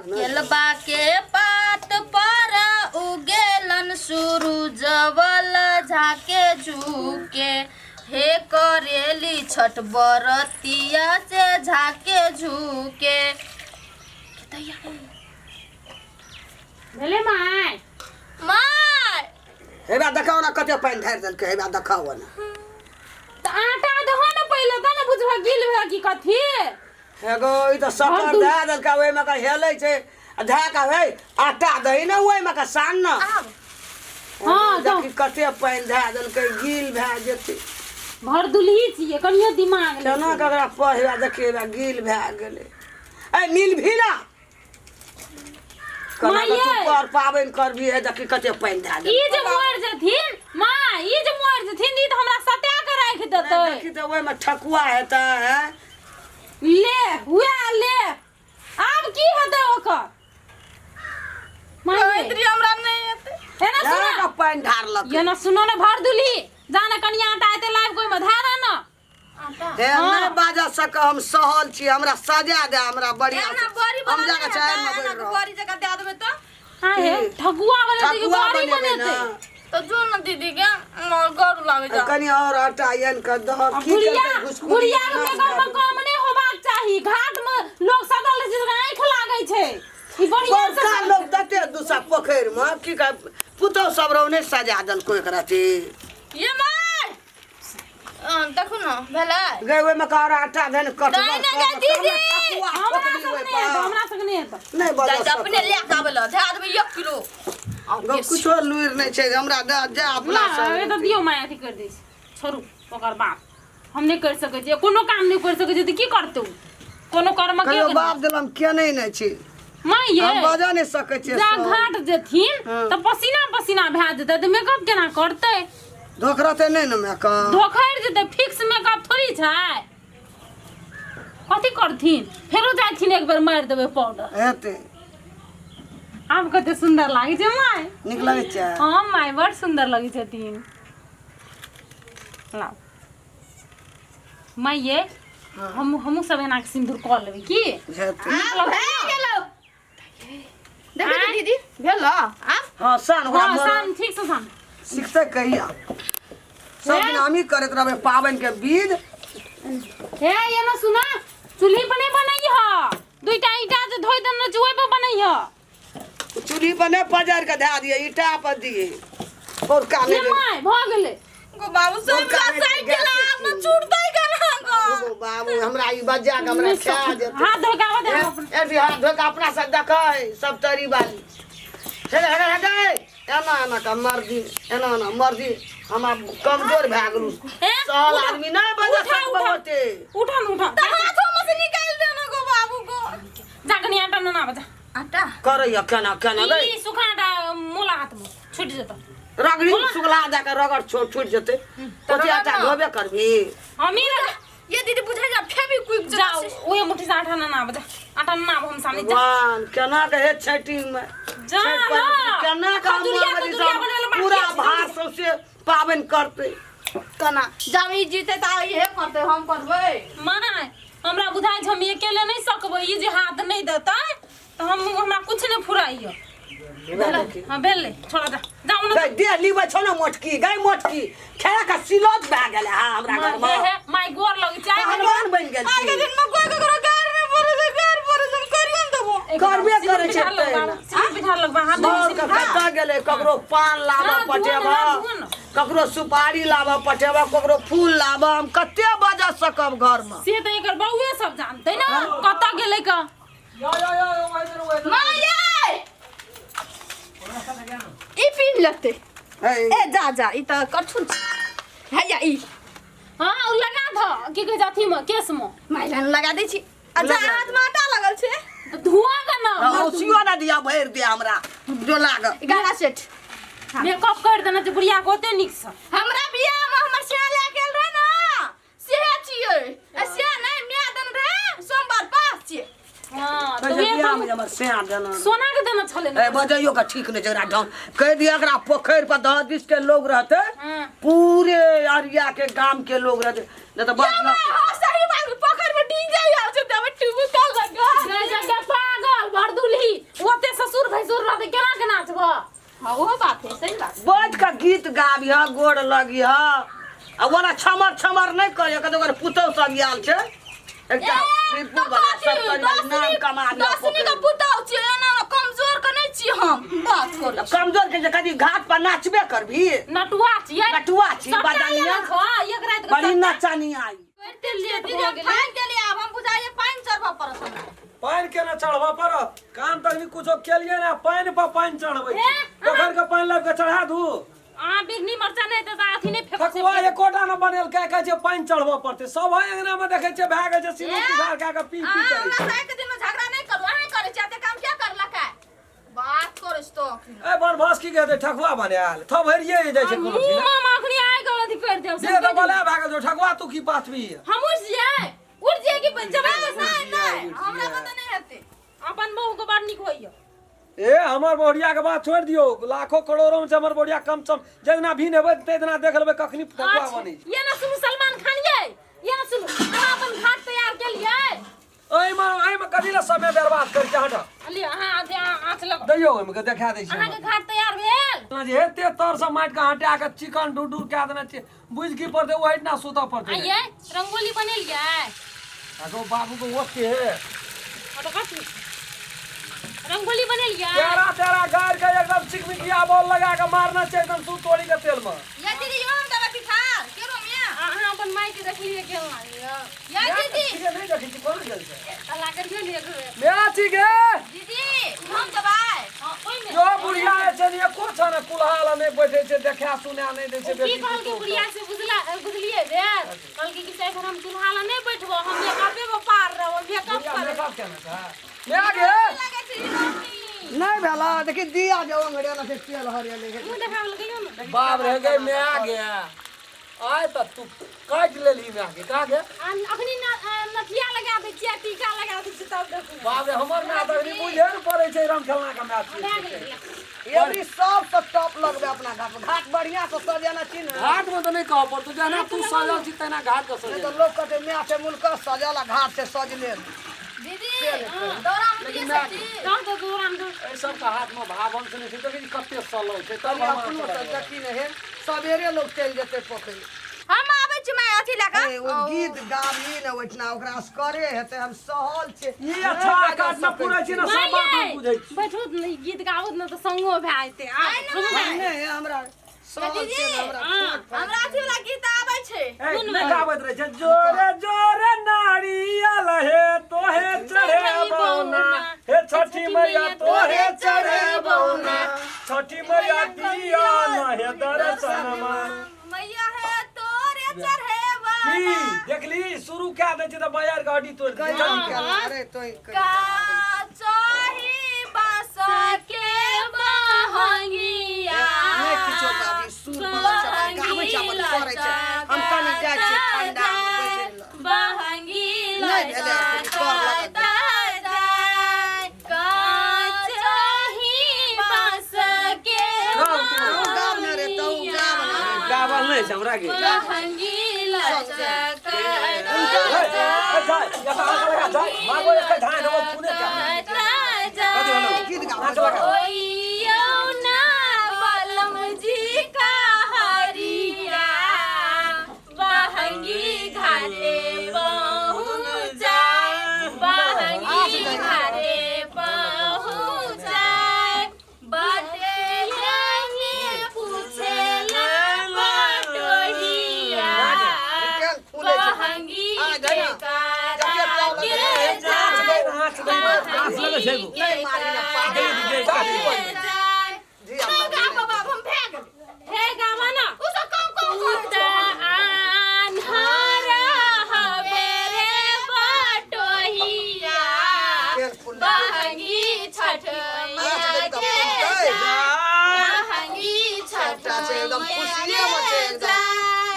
केलबा के पात पर उगेलन सूरुजवल झाके झुके, हे करेली छठ बरतिया से झाके झुके। भेलै माय? माय हेबा देखाओ ना, कते पानि ढारि देलकै, हेबा देखाओ ना। तऽ आटा दहो ने पहिले, तब ने बुझबह गिल भेल कि कथी। एगो ई तऽ शक्कर धए देलकै, ओहिमे का हेलै छै आ धए कऽ हे आटा दही ने, ओहिमे का सान न। हाँ, दहो। देखी कते पानि धए देलकै, गील भए जेतै। भर दुलही छियै, कनियो दिमाग नहि केना छै। ककरा पढ़, देखी हेबा गील भए गेलै। ए मिल भी ना केना माये। तू पर पाबनि करबी, हे देखी कते पानि धए ई देलकै। जे मरि जेथिन माँ, ई जे मरि जेथिन, ई तऽ हमरा सटा के राखि देतै। देखी तऽ ओहिमे ठकुआ हेतै, हैं? ले उएह ले, आब की हेतै ओकर? माये। गायत्री हमरा नहि हेतै। एना धए सुनो कऽ पानि ढारलकै। एना सुनो ने भर दुली, जाने कनिया आटा एते लाइव कोइ मे धारा न। हे नहि बाजऽ सक, हम सहल छी, हमरा सजा दे, हमरा बढ़िया एना से। बड़ी हम बना जाके नहि चाय में हेतै, बैठ एना रहब। बड़ी जकाँ दए देबै तऽ हाँ हे, ठकुआ बनेतै कि ठकुआ बड़ी बनेबै बनेतै? ने। तऽ जो ने दीदी के गौर लागे जा। कनि और आटा आनि कऽ दहक। की बुढ़िया करतै घुसकुरी? बुढ़िया के मेकअप में कम नहि होबाक चाही। घाट में लोग सटल रहै छै, ओकरा आँखि लागै छै। ई बढ़िया से बड़का लोग तते दूसा पोखरि मे की कह, पुतहु सब रहो नहि सजा देलको एकरा ती। ये माय, देखू ने भेलै। गै, ओहिमे का और आटा भेल कटगर। नहि, नहि, गै, दीदी! हमरा सब नहि हेतौ, हमरा सब नहि हेतौ। नहि बजऽ जाइ तऽ अपने सकब। लए कऽ आबै लए धए देबै 1 किलो। गौ, कुछो लुरि नहि छै, हमरा दे जा अपना ना सब। ए तऽ दियौ माय, अथी कर दै छै। छोड़ू ओकर बाप, हम नहि करि सकै छियै, कोनो काम नहि करि सकै छियै तऽ की करतौ कोनो कर्म के? कहियो बाप देलम केने नहि छी। माय ये, हम बजऽ नहि सकै छियै जा सब। घाट जेथिन तऽ पसीना पसीना भए जेतै तऽ मेकअप केना करतै? धोखरतै नहि ने मेकअप? धोखरि जेतै, फिक्स मेकअप थोड़ी छै। कथी करथिन? फेरो जाथिन एक बेर मारि देबै पाउडर। हेतै। आब कते सुन्दर लागै छै माय। नीक लगै छै। हँ माय, बड़ सुन्दर लगै छथिन। लाउ माय ये, हम हमहूँ सब एना के सिन्दूर कऽ लेबै की? हेतै। नीक लगतै भए ने? गेलौ, देखै छी दीदी, भेल आब। हँ, सान ओकरा। हँ, सान, ठीक से सान। सिखतै कहिया? सब दिन हमही करैत रहबै पाबनि के विध। हे, एना सुना, चूल्ही पर नहि बनैह, दुईटा ईटा जे धोइ देने छी ओहि पर बनैह। चूल्ही पर नहि पजारि के धए दियै, ईटा पर दियै पौरका। हे नहि my, भऽ गेलै। गो बाबू सब बोलका हमरा नहि साइकिल गैस आब न छूटतै केना गो? बाबू, बाबू, हमरा ई बच्चा के हमरा खा जेतै। हाथ धो के आबऽ दे अपना। ए भी हाथ धो के अपना से देखै सब तरी वाली। हे हे हे हे, एना एना का मर्दी, एना एना मर्दी, हम आब कमजोर भए गेलहुँ। ए, सहल उठा, आदमी नहि बजऽ उठा, सकबै उठा। ओते। उठा न, उठा। तऽ हाथो में से निकालि दे न गो बाबू गो। जा कनि आटा नना बजा। आटा करैया केना केना गै? ई सूखा आटा मोला हाथ में छूटि जेतौ। रगड़ी सुगला दए के रगड़ छोट छूटि जेतै। ओते आटा धोबे करबी? हमी ये दीदी बुझा जा फेबी क्विक। जाओ, ओहे मुट्ठी से आटा नना बजा, आटा नना हम सामने जा। भगवान, केना के हे छठि में जा छठि ना। पर्व केना के हम खजुरिया मरबली तजुरिया सब बनबै लए बाकी पूरा छै, भार सौंसे पाबनि करतै। केना जब ई जीते तऽ इहे करतै, हम करबै। माय, हमरा बुझाइ छै हम अकेले नहि सकबै। ई जे हाथ नहि देतै तऽ हम हमरा कुछ नहि फुराइयो। हाँ, भेलै, छोड़ा, जा जाउ ने। गै, देह लीबै छौ ने मोटकी, गै मोटकी, खेला के सिलौट भए गेलै। हाँ, हमरा घर हे में हे my, गोर लगै छै। पहलवान बनि गेल आइ के छी। दिन में कोई ककरो गार नहि पड़ै छै, गार पड़ै छै, हम करियो ने देबो। करबे करै छै तै। सिंदूर पिठार लगबा हाथ में। घर के कतऽ गेलै? ककरो पान लाबऽ हाँ, धुआ पटेबऽ, ने, हाँ, धुआ ने। ककरो सुपारी लाबऽ पटेबऽ, ककरो फूल लाबऽ, हम कते बजऽ सकब घरमे? से तऽ एकर बौए सब जानतै ने कतऽ गेलै का। माये, ई पीन लेतै। हे। ए जा जा, ई तऽ करछुल छै, हैया ई। हाँ, ओ लगा धऽ, की कहै छै अथी मे, केश मे। माय लगा दै छी आ जा। लगा। हाथ में आटा लगल छै। तऽ धुआ के ना। औसियो ना दिया, भरि दिया हमरा जो लाग। गाना सेट। मेकअप कर देना छै बुढ़िया के ओते नीक से। हमरा बियाह में हमर सिया लए गेल रहे ना, सेहे छियै। आ सिया नहि, माय देन रहे, सोमवार पास छियै। हाँ, तऽ कहै छै उहे बियाह तऽ में हमर सैया देना। सोना के देना छलै ने। ए बजैयो के ठीक नहि छै एकरा ढंग। कहि दिया एकरा पोखरि पर दह दिस के लोग रहते, पूरे अरिया के गाम के लोग रहते, नहि तऽ बाप हाँ, सही बात, पोखर में डीजे आयल छै तब टुबुका लगा। जय जय पागल भरदुलही। ससुर भैंसुर रहतै केना के नाचबह हाँ ओहो बात है सही बात बैठ के गीत गाबिह गोड़ लगिह आ ओना छमर छमर नहि करिह कतौ ओकर पुतहु सब आयल छै एकटा रिपु बला सब तरी नाम कमा लिअ दसनी के पुतहु छियै एना एना कमजोर के नहि छी हम बात करै छी। कमजोर के जे कदी घाट पर नाचबे करबी नटुआ छियै नटुआ छी सबटा बदनिया एना छौ, एक राति के बड़ी नचनी आई करिते लेट दीदी भऽ हम गेलै थाकि गेलियै आब हम बुझाइए पानि चढ़बऽ पड़त हमरा पानि केना चढ़बऽ पड़त काम तक भी कुछो केलिए ना पानि पर पानि चढ़बै छी हे, पोखरि के पानि लाबि के चढ़ा दू अहाँ बिरनी मरचा नहि तऽ अथी नहि फेकू ठकुआ एकोटा न बनेलकै कहै छै पानि चढ़बऽ पड़तै सब अंगना मे देखै छियै भए गेल छै सिलौट पिसार कए कऽ पी पी अहाँ करै हमरा छै साइके दिनमे झगड़ा नहि करू अहाँ करै छी एते काम किया करलकै बात करै छी तो ए बनभास की कहतै ठकुआ बनायल थभरिये जाइ छै कोनो चीज मुँह मे अखनी आइ के अथी कर देब जे तऽ बला भए गेल छौ ठकुआ तू की पाथबी हम उठ जाए उठ जाए कि जबै नहि नहि हमरा पता नहि हेतै अपन बहू के बड़ नीक होइए ए हमर बहुरिया के बात छोड़ि दियौ लाखों करोड़ों में छै हमर बहुरिया कम सम जितना भी हेबै तितना देख लेबै कखनी ठकुआ बनै छै ये ना सुनू सलमान खान ये ये ना सुनू अहाँ अपन घाट तैयार केलियै एहिमे एहिमे कथी लए समय बर्बाद करै छै हट लिअ अहाँ आँच आँच लगाउ दैयौ ओहिमे के देखा दै छी अहाँके घाट तैयार भेल हमरा। जे एते तर से माटि के हटा के चिकन do do कए देने छै बुझि की पड़तै ओहिठिना सुतऽ पड़तै आ ये रंगोली बनेलियै आगो बाबू के ओते हाँ तो कथी रंगोली बनेलियै तेरा तेरा गाड़ के एकदम चिकमिकिया बॉल लगा के मारना छै एकदम तू तोड़ी के तेल में ये दीदी यो हम दवा पिठार के रोमिया अहाँ अपन माय के देखलियै केना यऽ ये दीदी ठीके नहीं देखै छी कोन गेल छै अल्लाह करियो ने एक बेर मेरा ठीक है दीदी हम दवाई हाँ ओहिमे जो बुढ़िया है छै ने एको छन कुल्हा ला नहीं बैठे छै देखा सुना नहीं दै छै ओ की कहलकै बुढ़िया से बुझला बुझलियै रे कहलकै कि से एखन हम चूल्हा लग नहि बैठबो हम मेकअपे पर पार रहबो मेकअप बुढ़िया करब मेकअप केना छै मेरा गे लगे छै रोमी नहि भेला देखी दिया जे ओंगरे से तेल हरियले मुँह देखाबै लए कहियौ ने बाप रे गे मैं गया आय त तू काटि लेलही मैं के का गे आ अखनी नथिया लगा दै छियै टीका लगा दै छियै तब देखू बाप रे हमर माय तऽ अखनी बुझे ने पड़ै छै राम खेलना के मैच भए गेलै एवरी सब से टॉप लगबे अपना घाट में। घाट बढ़िया से सजेना छी ने घाट में तऽ नहि कहऽ पड़तौ जेना तू सजल छी तेना घाट के नहीं सजल तो लोग कहते माय छै मुल्क सजल आ घाट से सजले दीदी दौरा में दिए सब्जी दऽ दो दूराम दो एहि सबके हाथ में भावन से नहि छै देखै छी कते सलौ छै तब तनी हम अपनो से देखी ने हे सवेरे लोग चलि जेतै पोखरि हम आबै छी माय अथी लए कऽ ए, ओ गीत गाबी ने ओहिठिना ओकरा असकरे हेतै हम सहल छै ई अच्छा काट न पूरै छी ने सब बात हम बुझै छी बैठू ने गीत गाबू ने तऽ संगो भए जेतै आ नहि हमरा सहल छै ने हमरा हाँ। हमरा अथी वाला गीत आबै छै ए, नहि गाबैत रहै छै जोरे जोरे नारियल हे तोहे चढ़े बौना हे छठी मैया तोहे चढ़े बौना छठी मैया दिया न हे दर्शनमा मैया है तोरे चढ़े की वाला देखली शुरू कए दै छै तऽ बाजार के हड्डी तोड़ि दै कहियो छै। केला अरे तोय का चाही बांस के बहंगिया नहि किछो बाबी सुर बनल छै अपन गाबै छै अपन करै छै हम कनि जाइ छियै ठंडा मे बैठै लए बहंगी नहि भेलै एखन, कर लगत। तू गाब ने रे तू गाब ने रे गावल नहि छै हमरा के ए, जाय, एतऽ आँख लगा, जाय। मारबो एक धान, देबो खूने के। कथी भेलौ? गीत गाबै नाच लगा। केहन फूलै छै आ जाइ ना जते चाव लगै छै, नाच दे, नाच दे, नाच लगै छै एगो। नहि मारी ने पागल काकी बोल। धिया पुता हे गावा ना केहन फूलै छठ नाच देखि तऽ फूलतै। सबटा छै एकदम खुशिये मे छै एकदम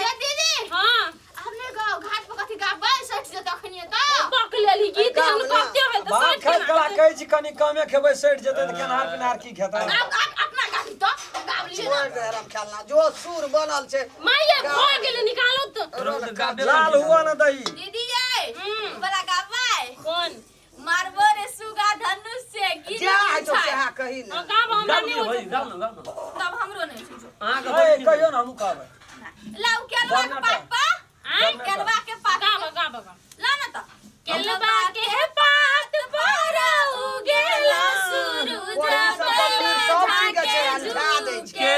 ये दीदी हाँ हमने गाँव घाट पर कथी गाबै सठि जेतै अखनिये तऽ पक लेली गीत हम कते होय तऽ भात सठि खाइत केना कला कहै छी कनि कमे खेबै सठि जेतै तऽ केनहार पिनहार की खेतै आब आब अपना गाबी तऽ गाब लियै छोड़ि दे राम खेलना जो सुर बनल छै माइये भ गेलै निकालो तऽ लाल हुआ न दही दीदी ये बला गाबै कोन मारबो रे सुगा धनुष से गिर जे होइ छौ सएह कर। कही ना हाँ, गाब हमरा गाब नहीं ने होइ भाई छै। गाब ने गाब ने तब हमरो नहीं छै अहाँके ए, बड़ नीक कहियो ने हमहूँ कहबै लाउ केलवा के पात पर आँय? केलवा के पात गाब गाब गाब ला ना त केलवा के पात पर उगेला सूरज ओही सब तस्वीर सब चीज के छै, अंठा दै छै। के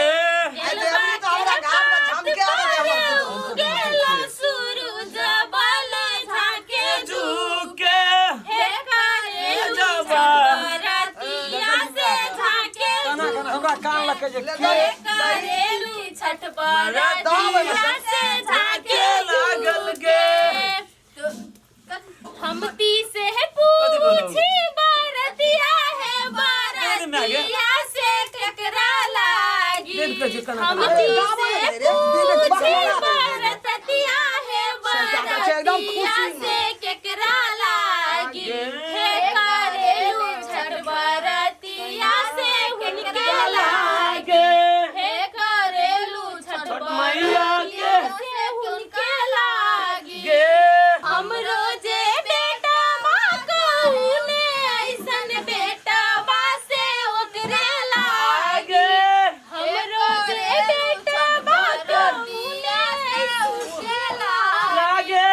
आइ तऽ अभी तऽ हमरा घाम मे झमके आबै छै हमर पुतहु। उगेला सूरज बल झाके झुके हे करे जबा। बरतिया से झाके कना कना हमरा कान लगे जे ले के दही, करेलू छठ बरतिया से झाके लागल गे हम ती से पूछी बरतिया है बरतिया से केकरा लागी देख के कना हम कना। ती गाबो से ने रे, दिल पूछी बहला दे। बरतिया है सबटा छै एकदम बरतिया खुशी में। से केकरा लागी हे करेलू छठ बरतिया से हुनके लागी हे करेलू छठ मैया के। बरतिया से हुनके लागी गे हमरो जे बेटा माँ कहूने ऐसन बेटा बा से ओकरे लागे हमरो जे बेटा माँ कहूने ओकरे लागे लागे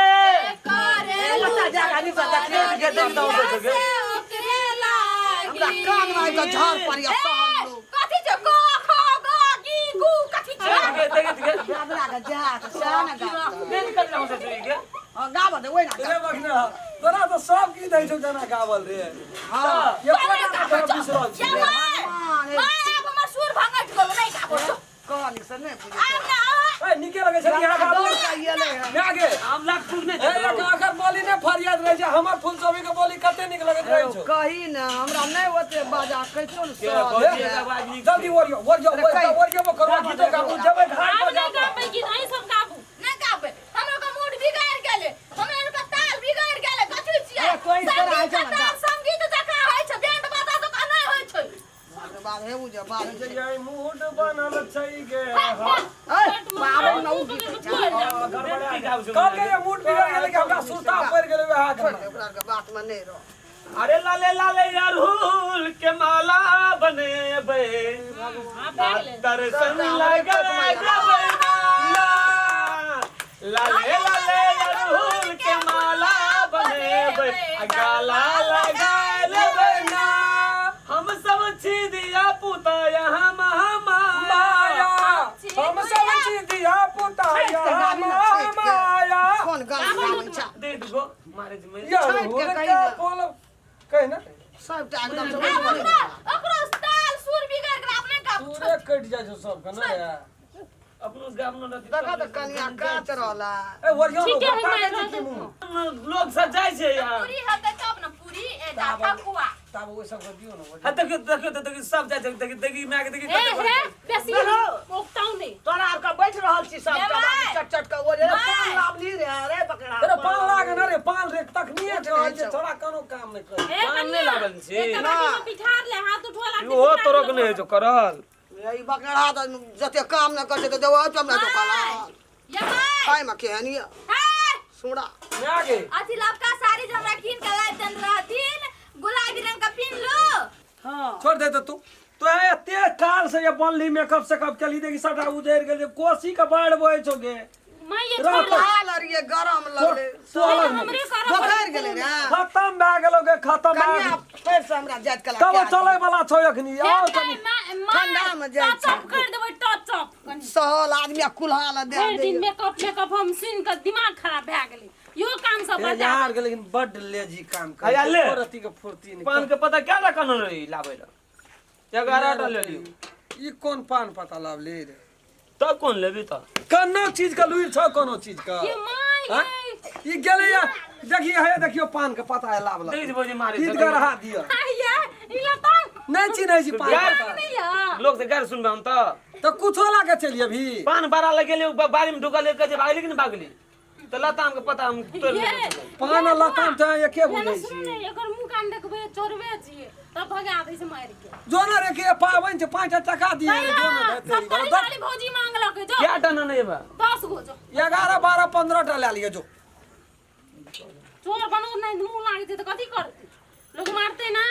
करेलू बच्चा जा कनी सा देखने के देख दो से ओकरे हमरा लागे कान मे आबि कऽ झाड़ पड़िया सहल लोग कथी छै क ख ग गी गु कथी छै देख देख देख दादरा के जा के सएह ने गाबतै। देख कर हम से गे हँ गाबऽ दे ओहि ना रे बखना तोरा तऽ सब गीत होइ छौ गाना गावल रे हँ एको टा तोरा बिसरल या छी माय भगवान, हे। माय आब हमर सुर भंगट गेल नहीं गाबो छौ कहली से नहि बुझै आब ना ए नीके लगै छै यहाँ गाबू दौड़ के अयलै हन। मै गे हम लाख फूल नहि ए एक आखर बोली ने फरियाद रहै छै हमर फूल सोबी के बोली कते नीक लगैत रहै छौ कही ने हमरा नहि ओते बाजा कहितो ने के सहल भौजी छै। के आवाज नीक जल्दी ओरियो ओरियो अरे कहि। ओरियो करू गीतो गाबू जेबै घाट आब पर नहि जाके गाबै गीत अहीं सब गाबू नहीं गाबे हमरो के मूड बिगड़ गेले हमरा के ताल बिगड़ गेले कथी छियै अरे कोइ तोरा संगीत होइ छै के ने, ताल संगीत जकाँ होइ छै बैंड बाजा जकाँ नहि होइ छै बाप रे बाप, हे बुझ, बाप रे। जय मूड बनल छै गे ए, बाबू ने उ गीत छै। कहलकै जे मूड बिगड़ गेलै कि हमरा सुरता पड़ि गेलै वएह छोड़ गाना दे, ओकरा आरके बातमे नहि रह। अरे लाले लाले अरहुल के माला बनेबै आब भए गेलै दर्शन लगबै देबै ना। लाले लाले अरहुल के माला बनेबै आ गाला लगा लेबै ना। हम सब छी दिया पुता यहाँ महामाया माया हम सब छी दिया पुता छठि के यहाँ गाबी ने, छठि के। माया कोन गाना गाबै छै? दे दुगो मारे जी या छठि के हुनका कही ने। बोल कहि ने सबटा एकदम से आब ओहि ओकरा ओकरो ताल सुर बिगड़ गेल अपने गाबू सूरे कटि जाइ छौ सबके ने रे अपनो गाम न रहती देखा तऽ कनिया काच रहला ए ओरियो ठीके है, बता मारि दे की रहल मुँह लोग सब जाइ छै यार पूरी हेतै तब ने पूरी ए जा ठकुआ तब ओहि सबके दियौ ने हाँ देखियो देखियो देखियो सब जाइ छै देखियो देखियो माय के देखियो हे कते हे बेसी ओकताउ नहि तोरा आरके बैठ रहल छी सब माय। चट चट के ओ रे माय। पान लाबली रे अरे बकरा अरे पान लाग न रे पान रे तखनिए कहै छै थोड़ा कोनो काम नहि करै हे पान नहि कनिया, लागल छी। एकटा बाटी में पिठार ले हाथ उठवा लागतै ओहो पिठार तोरक ले। नहि होइ छौ करल ई बकरा तऽ जते काम नहि करै छै तऽ देबो तब ने तो काला ये माय खाय मे केहन ये हे सुड़ा मै गे अथी लबका साड़ी जे हमरा कीन के लाइब देने रहथिन गुलाबी रंग का पिन्ह लो हां छोड़ दे तो तू तो एते काल से ये बनली मेकअप सेकअप केली देखी सबटा उजैर गेल कोसी के बाढ़ बहै छौ गे माय ये रह छोड़ तो। लाल और ये गरम लगले तू अलग हमरे करब बोखर गेलै रे खत्म भए गेलौ गे खत्म भए कनिया गेल फेर से हमरा जाइत कला तब चलै वाला छौ अखनी आओ कनी ठंडा में जाइ टच अप कर देबै टच अप कनी सहल आदमी आ कुल्हा ल दे भरि दिन मेकअप मेकअप हम सुनि कऽ दिमाग खराब भए गेलै यो काम सब ए बता यार के लेकिन बड लेजी काम कर आया ले। रति के फुर्ती नहीं पान के पता क्या रखन रही लाबै लए 11 टा ले लियौ ई कोन पान पता लावली रे तब कोन लेबी तऽ कोनो चीज के लुइर छौ कोनो चीज के ये my हाँ? गे ई गेलै या देखिए हे देखियो पान के पता है लावला देख भौजी मारे गीत गढ़ा दिया आइया ई लता नहीं चिन्है छी पान यार। पता नहीं या लोग से गारि सुनबे हम तऽ तऽ कुछो ला के चलिए अभी पान बारा लगेले बाड़ी में ढुकल कहै छै भागली कि नहि भागली तऽ लताम के पता हम तोड़ि ये लेने छलियै। पान आ लताम तऽ एके ये बुझै ना छी सुन ने एकर मुंह कान देखबै चोरबे छियै तब भगा दै छै मारि के जो ना रे के पाबनि छै 5 टका दिए रे जो ना सत्तरी वाली भौजी मांगलक जो क्या टा ने एबा 10 गो जो 11 12 15 टा लए लिअ जो चोर बनू नहीं मुंह लागै छै तऽ कथी करतै लोग मारतै ना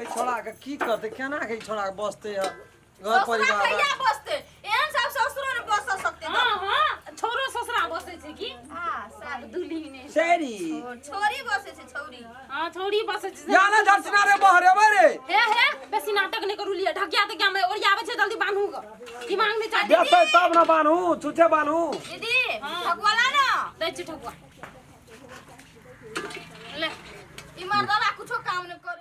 ए छोड़ा के की करते केना के ई छोड़ा के बसते है घर ससुरा परिवार कहिया बसते एहन सब ससुरो ने बस सकते हाँ हाँ छोरो ससुरा बसै छै की हां साल दुल्ही ने सेरी छोरी बसे छै छौरी हाँ छौरी बसै छै या ना दर्शना रे बहरे रे हे हे बेसी नाटक नहि करू लिअ ढकिया तकिया में ओरियाबै छै जल्दी बान्हू ग दिमाग नहि चाही देते तब ना बान्हू छुछे बान्हू दीदी ठकुआ ना दै छी ठकुआ ले ई मर्दवा कुछो काम न करे।